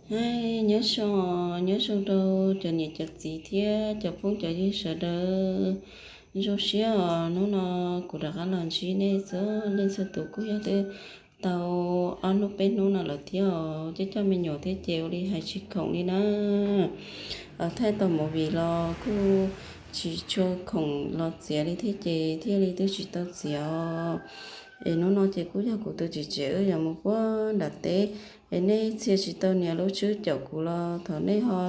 Hais nyob zoo, nyob zoo rau cov niam cov txiv thiab cov phooj cov ywg sawv daws. Zoo siab os, hnub no kuv rov qab los ntsib nej txhua leej txhua tus kuj yog twb tau ob hnub peb hnub no lawm thiab os. Coj coj me nyuam thiab ces ua li hais tsis khoom li na. Thaij tau movie los kuj tsis tshua khoom los txiav li thiab ces thiaj li twb tsis tau txiav os. Es hnub no ces kuj yog kuv tus txiv tsev wb yuav mus puag nram teb, es nej txhia tsis tau nias lub tswb caum kuv los thov nej ho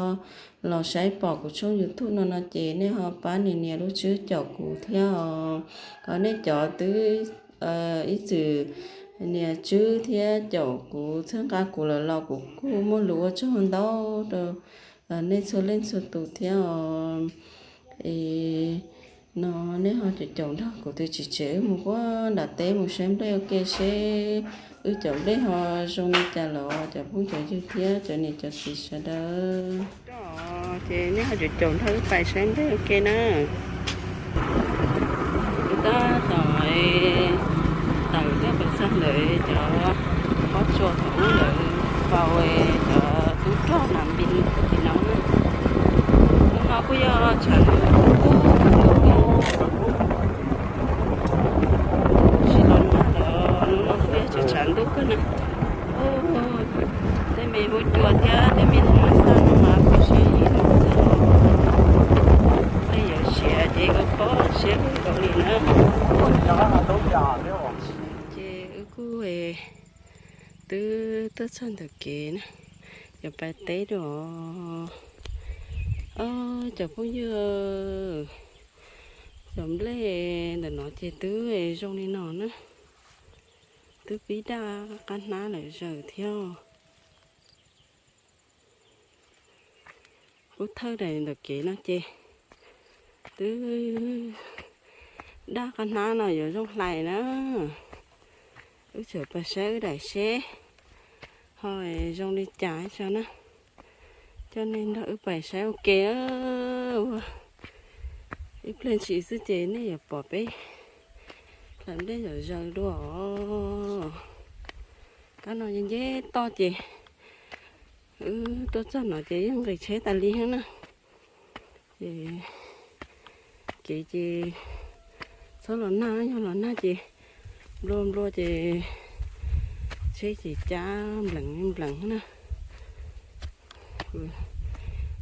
los saib pom kuv tshooj YouTube no no ces nej ho pab nias nias lub tswb caum kuv thiab os. Ho nej cov twb ib txwm nias tswb thiab caum kuv txhawb nqa kuv lawm los kuv kuj muaj lus ua tsaug ntau rau nej txhua leej txhua tus thiab os. Es no nej ho caum caum nrog kuv tus txiv tsev wb mus puag nram teb mus saib nplej ua ke seb wb caum nplej ho zoo li cas los cov phooj cov ywg thiab cov niam cov txiv sawv daws. Ces nej ho caum caum nrog wb pais saib nplej ua ke na. Wb tab tom tawm coj pais txog ntawm cov pob tsuas thaum ub lawm, vau cov tub rog nas npis tim no na. Hnub no kuj yog tshav ntuj, tsis los nag lawm, hnub no kuj yog tshav tshav ntuj kawg na. Tej me huab cua thiab tej me ntoo mas xaj no mas kuj siab yim xwb. Tej yuav siav ces kuj poob siab kawg nkaus li na. Ces wb kuj twb tuaj txog ntawm kev na, yuav pais teb dua. Ob, cov phooj ywg, cov nplej ntawm no ces twb zoo li no na, twb pib daj qab hnab lawm zaws thiab. Kuj thawj daim ntawm kev no ces twb daj qab hnab no yuav zoo hlais na. Wb tseem pais saib wb daim seb ho zoo li cas tso na. Coj nej nrog wb pais saib ua ke. Ua ib pliag ntshis xwb ces nej yuav pom peb hlais nplej zom zaws dua os. Kab no nce toj ces wb tuaj txog no ces yeej nqis tsheb tas li heev na. Ces kev ces txhob los nag, yog los nag ces nplua nplua ces tsheb ces cab nplees nplees na.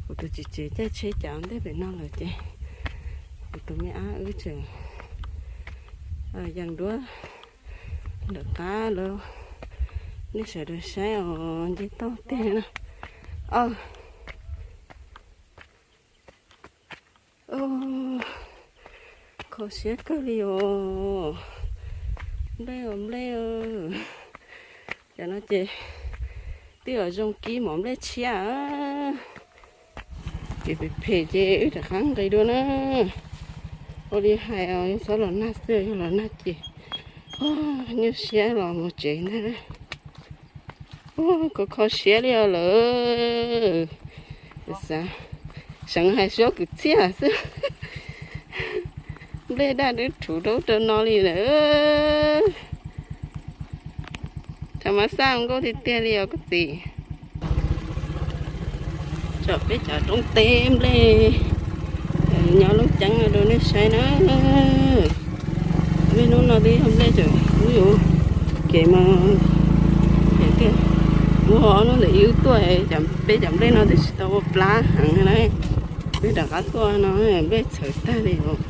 Kuv tus txiv tsev caij tsheb cav ntej pem no lawm ces kuv tus me ab wb tseem yees duab lawm qab lawm. Nej sawv daws saib os, nce toj tiag na. Kho siab kawg li os. Nplej os nplej, cov no ces twb yuav zoo kib mov nplej tshiab. Ces phem phem ces wb rov qab nqis dua na. Ua li hais os, yog txhob los nag xwb, yog los nag ces nyuaj siab los mus tsev ntag. Kho kho siab li os lawm. Xav seev hais suab kwv txhiaj xwb. Nplej daj dub rhuv rau ub rau no li lawm. Thaum mas xaj nkauj tiag tiag li os koj txiv. Tsom peb cov roob teb nplej nyob lub ceeb no rau nej saib na. Niaj hnub no twb yog nplej tseem ub yus kev mas, kev tiag. Ub ho hnub ntawd wb tuaj, peb cov nplej no twb tsis tau ua plab heev na. Peb rov qab tuaj no nplej txhawv tag li os.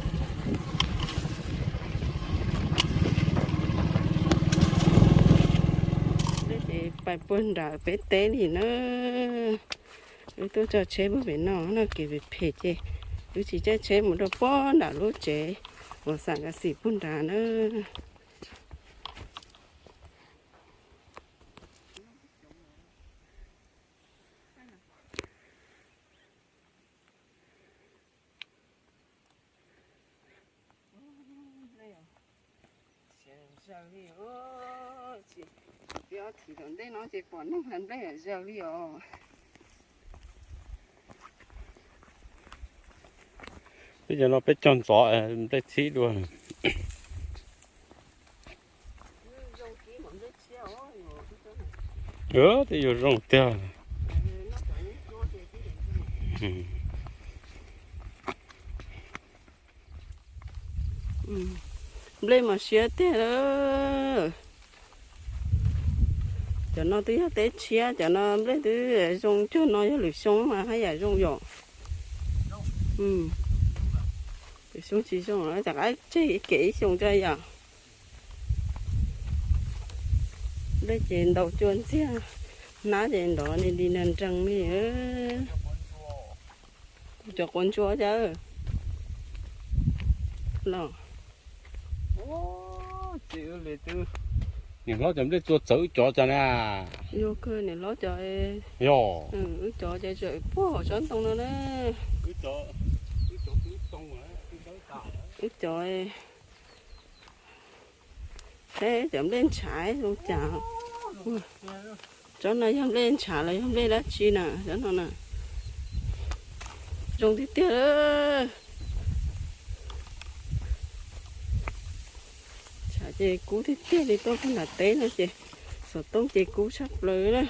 Ces pais puag nram peb teb li na. Wb tuaj tso tsheb puag pem no no, kev phem phem ces wb tsis caij tsheb mus rau puag nram lub tsev uas xam kas xim puag nrad na. Siav zaws li, peb ob thim tom ntej no ces pom neeg hlais nplej zaws li os. Peb cov no peb cog ntxov nplej txhib dua. Twb yuav zoo tiag. Nplej mas siab tiag. Cov no twb yog teb tshiab, cov no nplej twb zoo cuag no yog lwm xyoo mas haj yam zoo yom. Lwm xyoo tsis zoo, rov qab tseg kev ib xyoo tso yom. Nplej ces ntaus cua ntxiag, hnab ces nrov li li nrees li. Cov quav ntsuab cas los. Niam hlob cov nplej txua txawv wb cov cas na. Yog kawg niam hlob cov, yog wb cov ces tseem puag hauv tsob ntoo no na. Wb cov Saib cov nplej ntshav zoo cas. Tsob no yog nplej ntshav los yog nplej dab tsi na, tsob no na. Zoo tiag tiag. Ntshav ces kub tiag tiag li, tuaj puag nram teb no ces xov tooj ces kub tshaj plaws na.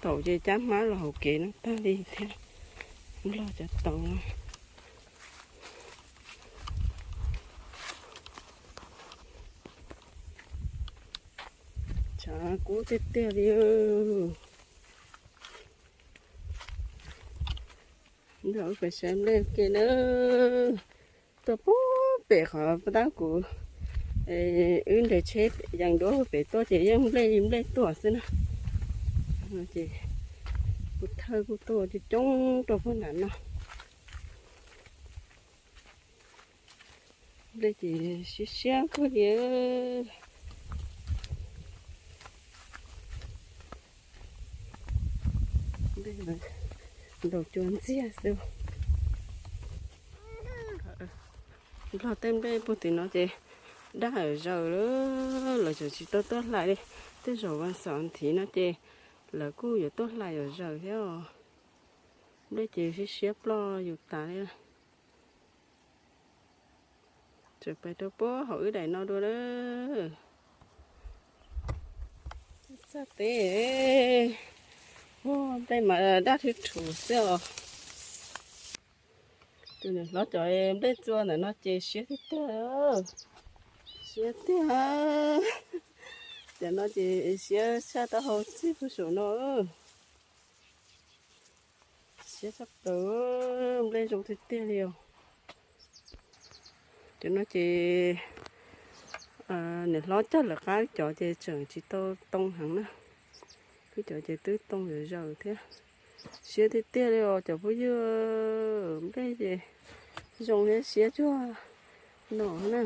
Taum ces cab hmab los hauv kev no tag li thiab. Nplog cov taum no. Tshav kub tiag tiag li. Nrog wb pem saib nplej ke na. Tuaj puag pem qhov pab tab kuv, wb nres tsheb yees duab pem tuaj ces yeej nplej nplej tuaj xwb na. Ces kuv thawj kuj tuaj coob coob rau puag nram no. Nplej ces siab siab kawg li. Ntaus cua ntxiag xwb. Nplog tej nplej puag tim no ces daj zaws lawm, lawv tseem tsis tau tuaj hlais li. Tej zaum vas xaum thiv no ces lawv kuj yuav tuaj hlais yuav zaws thiab os. Nplej ces siab siab ploj yus tas li. Tseem pais rau puag hauv wb daim no dua lawm. Txog teb, nplej mas daj thwb rhuv xwb os. Tus niam hlob cov nplej txua ntawm no ces siab tiag tiag, siab tiag. Cov no ces siab tshaj taub hau txij puag saum no. Siab tshaj plaws, nplej zoo tiag tiag li os. Cov no ces niam hlob cog lawv qab, wb cov ces tseem tsis tau too heev na. Wb cov ces twb too zaws zaws thiab. Siab tiag tiag li os cov phooj ywg, nplej ces zoo thiab siab tsuag no na.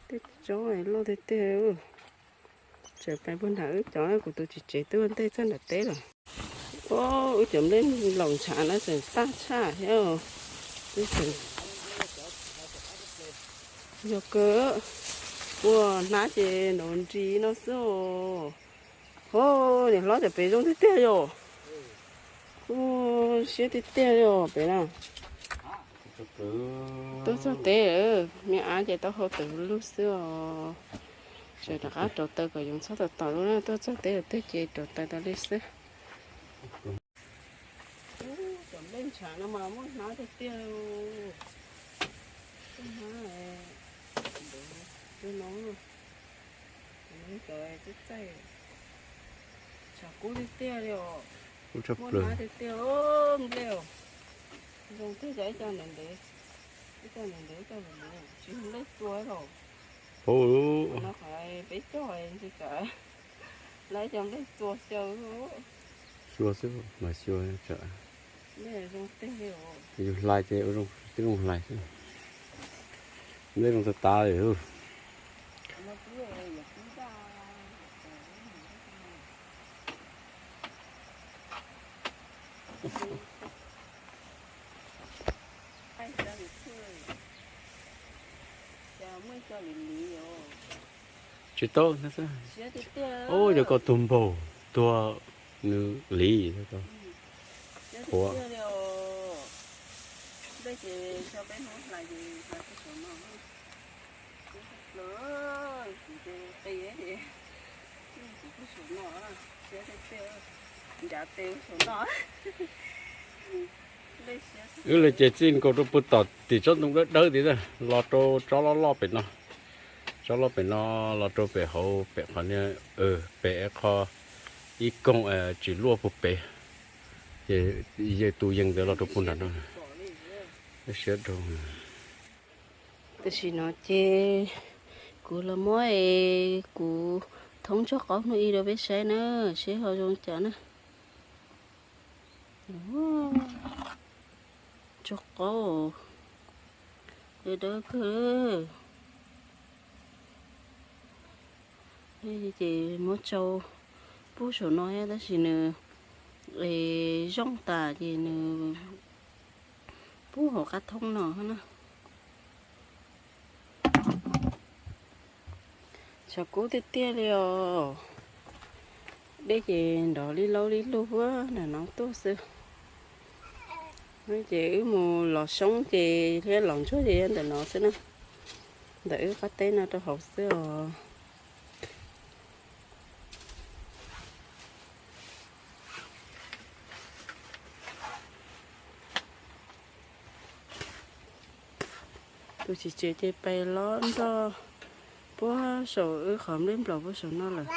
Tej tsob loj tiag tiag. Tseem pais puag nram wb cov, kuv tus txiv tsev twb ua ntej txog nram teb lawm. Wb cov nplej laus ntshav no tseem tag tshaj thiab. Yog kawg, ua hnab ces nrov nris no xwb os. Ho, niam hlob cov pem zoo tiag tiag li os. Siab tiag tiag li os pem na. Tuaj txog teb, me ab ces taub hau tawm lug xwb os. Tseem rov qab rauv taws kom yoov txhob tawm tom lub na, tuaj txog teb lawm tiag ces rauv taws tas li xwb. Cov nplej ntshav no mas muaj hnab tiag tiag. Muaj hnab, no, cov txaij txaij, ntshav kub tiag tiag li os. Muaj hnab tiag tiag, nplej os. Zoo tiag, cov ib co ntev ntev, ib co ntev ntev, ib co ntev ntev, tsis yog nplej txua los. Qhov no qhov peb cog ntsis tsam lawv cov nplej txua xyaw. Xyua xwb mas xyua tsam. Nplej zoo tiag li os. Yus hlais ces ua zoo, tib zoo hlais xwb. Nplej zoo tas tas li. Tsis tau, ub, yog koj tuag npaug, tuag nws liv. Qhuav. Wb li ces txij nkaus rau puag tom tim tsob ntoo dawb dawb tid, los rau tsob loj loj pem no, tsob loj pem no, los rau pem hauv pem qhov niag, pem qho ib koog tsis luaj puag pem, ces yawg tus yees ntawd los rau puag nram no. Siab rau. Tam sim no ces kuv los muab kuv thoob tsob qaub hnub ib rau peb saib na, seb ho zoo cas na. Tsob qaub dawb dawb kawg. Ces muab tsau pub saum no thiab, tab sis nws zoo tas ces nws pub hauv qab thoob no na. Tshav kub tiag tiag li os. Dej ces nrov li laub li lug puag nram no tuaj xwb. Ces wb mus los xyoob ces thiab los ntsuag ces ntawm no xwb na. Ntawm wb qab teb no rau hauv xwb os. Tus tsis tsev ces pais lob nroj puag saum wb qhov nplej nplaum puag saum no lawm.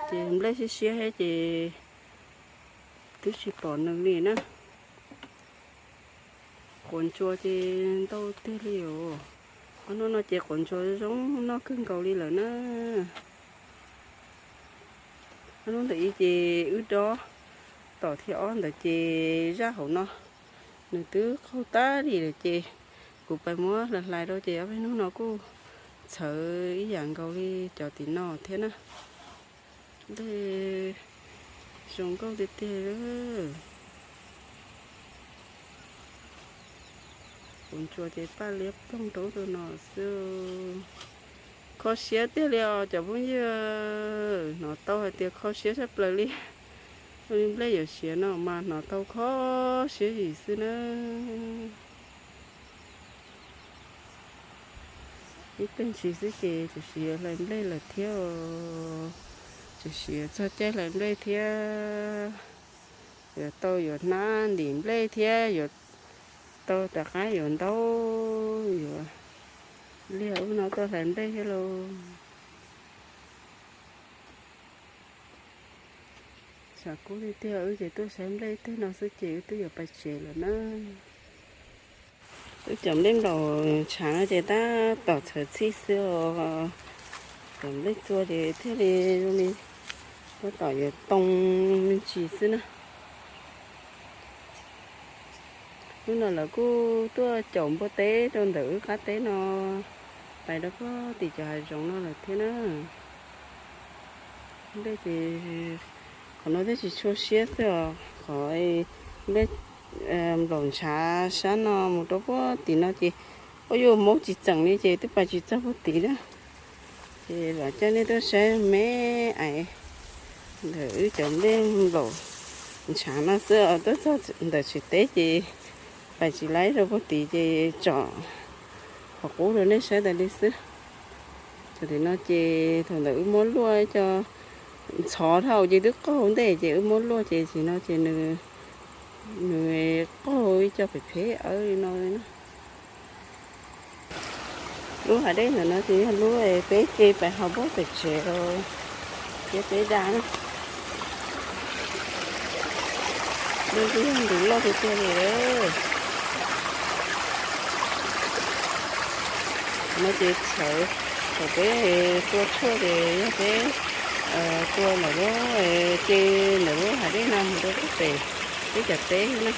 Ces nplej siab siab thiab ces twb tsis pom nws li na. Quav ntsuas ces ntau tiag li os. Ob hnub no ces quav ntsuas zoo noj kawg nkaus li lawm na. Ob hnub ntawm ib ces wb dob tom thiab, ob ntawd ces zaj hauv no nws twb qaug tag li lawm ces kuv pais muab hlais hlais rau ces ob peb hnub no kuj txhawv ib yam nkaus li cov tim no thiab na. Nplej zoo nkauj tiag tiag. Quav ntsuas ces paj liab ploog rau ub rau no xwb. Kho siab tiag li os cov phooj ywg, hnov tau hais tias kho siab tshaj plaws li. Ua li nplej yuav siav no mas hnov tau kho siab zim xwb na. Ib pliag ntshis xwb ces tsuas siav hlais nplej lawm thiab, tsuas siav txog caij hlais nplej thiab. Yuav tau yuav hnab ntim nplej thiab yuav tau rov qab yuav ntaub yuav liag ub no tuaj hlais nplej thiab lauj. Tshav kub tiag tiag, wb ces tuaj saib nplej teg no xwb ces wb twb yuav pais tsev lawm na. Wb cov nplej nplaum ntshav no ces tab tom txhawv txhij xwb os. Cov nplej txua ces thiaj li zoo li tab tom yuav too me ntsis xwb na. Hnub no lawv kuj tuaj caum npua teb rau ntawm wb qab teb no, pais rau puag tim cov hav zoov no lawm thiab na. Nplej ces qhov no thiaj tsis tshua siab xwb os, qhov nplej nplaum ntshav sab no mus rau puag tim no ces ua yuav maub tsis txeem li ces twb pais tsis txog puag tim na. Ces vam coj nej tuaj saib me ais ntawm wb cov nplej nplaum ntshav no xwb os, tuaj txog ntawm tsev teb ces pais tsis laib rau puag tid ces tsom qhov qub rau nej saib tas li xwb. Thaum tim no ces thaum ntawd wb muab luaj cov ntxhov dhau ces twb qaug ntej ces wb muab luaj ces tim no ces nws, nws qaug ib co phem phem awb li no li na. Lub hav dej ntawm no ces yog lub peb ce pais hauv npab pem tsev los thiab peb da na. Dej twb yog ntws loj tiag tiag li lawm. No ces txhawv, thaum peb tua tshuaj ces yog peb tua ntawm lub ce ntawm lub hav dej no mus rau pem peb cov teb na.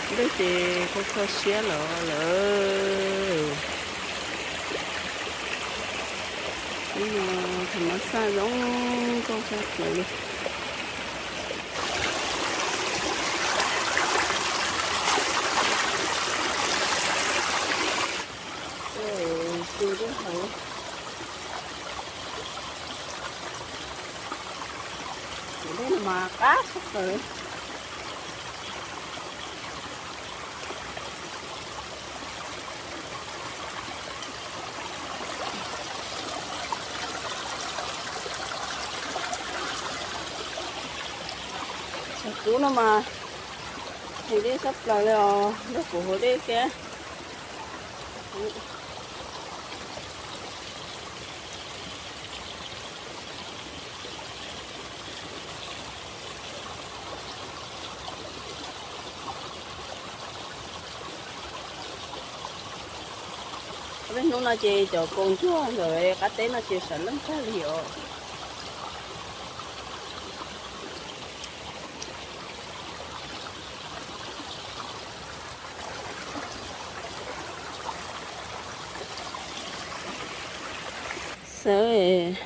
Nplej ces kho kho siab los lawm. Hnub no thaum no xaj zoo nkauj tshaj plaws li. Xyw lub hauv, lub no mas qab tshaj plaws. Cub no mas heev dej sab plaws li os, nrog kuv haus dej thiab. Ob peb hnub no ces cov kaus ntsuag ntawm qab teb no ces sawv leej tag li os. Xawb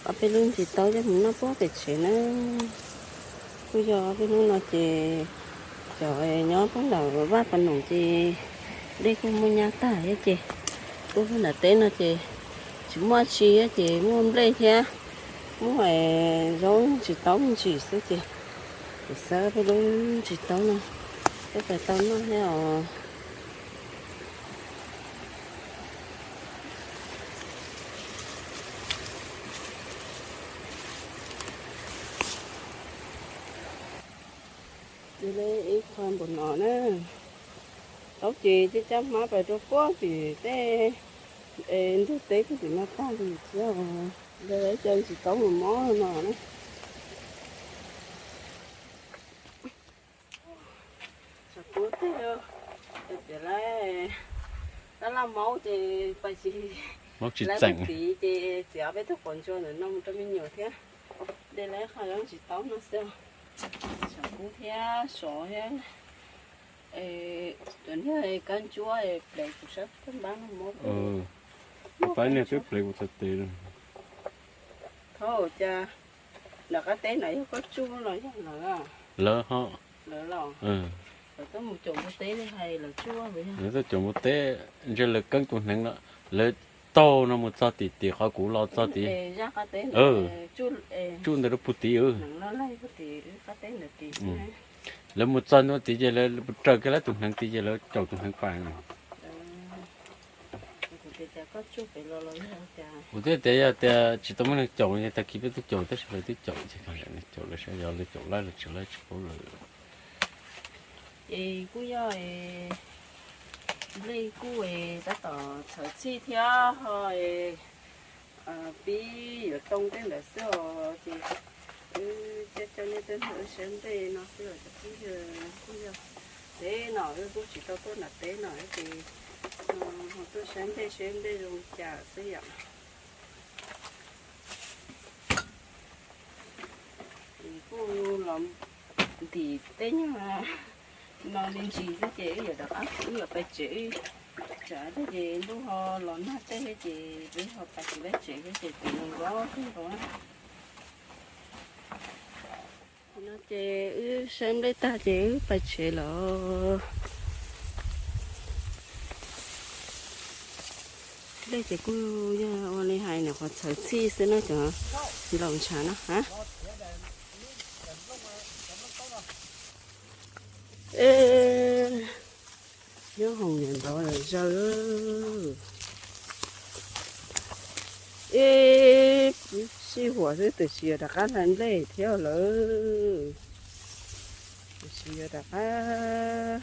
ob peb lub ntsis taub coj mus noj puag pem tsev na. Kuj yog ob peb hnub no ces cov nyob puag nram vaj pas noom ces dej kuj muaj nyab tag thiab ces kuj puag nram teb no ces tsis muaj tsi thiab ces muaj nplej thiab muaj zaub tsis taub me ntsis xwb ces kuv xawb ob peb lub ntsis taub no coj pais tau noj thiab os. Ib qho npaum no na, taub ces caj cab hmab pais rau puag tim tej ntug teb puag tim no tag li thiab. Ntawd cov ntsis taub mus mob no na. Tshav kub tiag, txiav laj, laj laj maub ces pais tsis, maub tsis txeem tid ces txiav peb tug quav ntsuag ntawm no mus rau me nyuam thiab. De lawv qhov yoov tsis taub no xwb. Tshav kub thiab sov thiab. Cov niag kab ntsuab plev kuv sab tag npab no mob. Pab niag twb plev kuv txhais tes. Thaum cas nram qab teb no yog koj tsuj los yog lawv? Lawv ho. Lawv los? Lawv tuaj mus caum npua teb li hais lawv tsuj? Lawv tuaj caum npua teb, ntshe lawv keeb tus hneev no, lawv taug no mus txog tim tim qhov kuv los txog tid. Tsuj ntawd rau puag tid. Lawv mus txog ntua tid ces lawv raws kiag lawv tus hneev tid ces lawv caum tus hneev pas. Kuv thiaj tias yog tias tsis tau muaj neeg caum ces tag kis peb twb caum tab sis lawv twb caum ces kom lawv caum lawv saib yog lawv caum laib los tsis laib tsis paub lawm. Ces kuj yog nplej kuj tab tom txhawv txhij thiab ho pib yuav too tej ntawd xwb os ces wb coj coj nej tuaj nrog wb saib nplej no xwb os cov phooj ywg. Kuj yog teb no wb kuj tsis tau tuaj nram teb no ces tuaj saib nplej seb nplej zoo li cas xwb yom. Kuj los ntim tej nyuag no me ntsis xwb ces wb yuav rov qab wb yuav pais tsev. Tsam tej ces ntuj ho los nag tej thiab ces peb ho pais tsis laib tsev thiab ces tus zoo nkaus kawg nkaus na. No ces wb saib nplej tag ces wb pais tsev lawm. Nplej ces kuj yog ua li hais nim qhuav txhawv txhij xwb na cov nplaum ntshav no a. Nyob hoom niam ntov lawm zaws. Ib sij huam xwb tiam sis yuav rov qab hlais nplej thiab lawm. Tiam sis yuav rov qab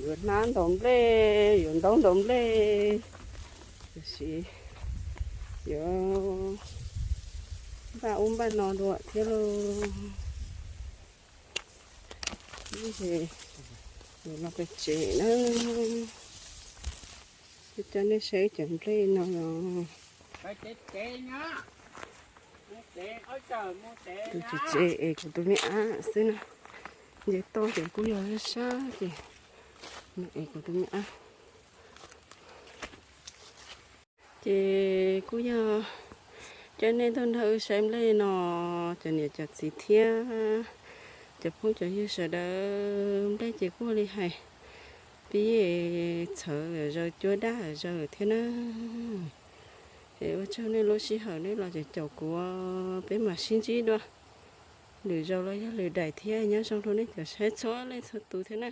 yuav hnab ntaus nplej, yuav ntaub ntaus nplej, tiam sis yuav npaj ub npaj no dua thiab lauj. Ces mus no pem tsev na, coj nej saib cov nplej no los. Tus tsev es kuv tus me ab xwb na, nce toj ces kuj yog sab sab ces nws es kuv tus me ab. Ces kuj yog coj nej tuaj nrog wb saib nplej no, cov niam cov txiv thiab cov phooj cov ywg sawv daws. Nplej ces kuj li hais pib txhawv zaws cuab daj zaws thiab na. Es ua tsaug nej lub sij hawm nej los caum caum kuv, peb mam sib ntsib dua lwm zaus los yog lwm daim thiab. Nyob zoo rau nej cov saib txhua leej txhua tus thiab na.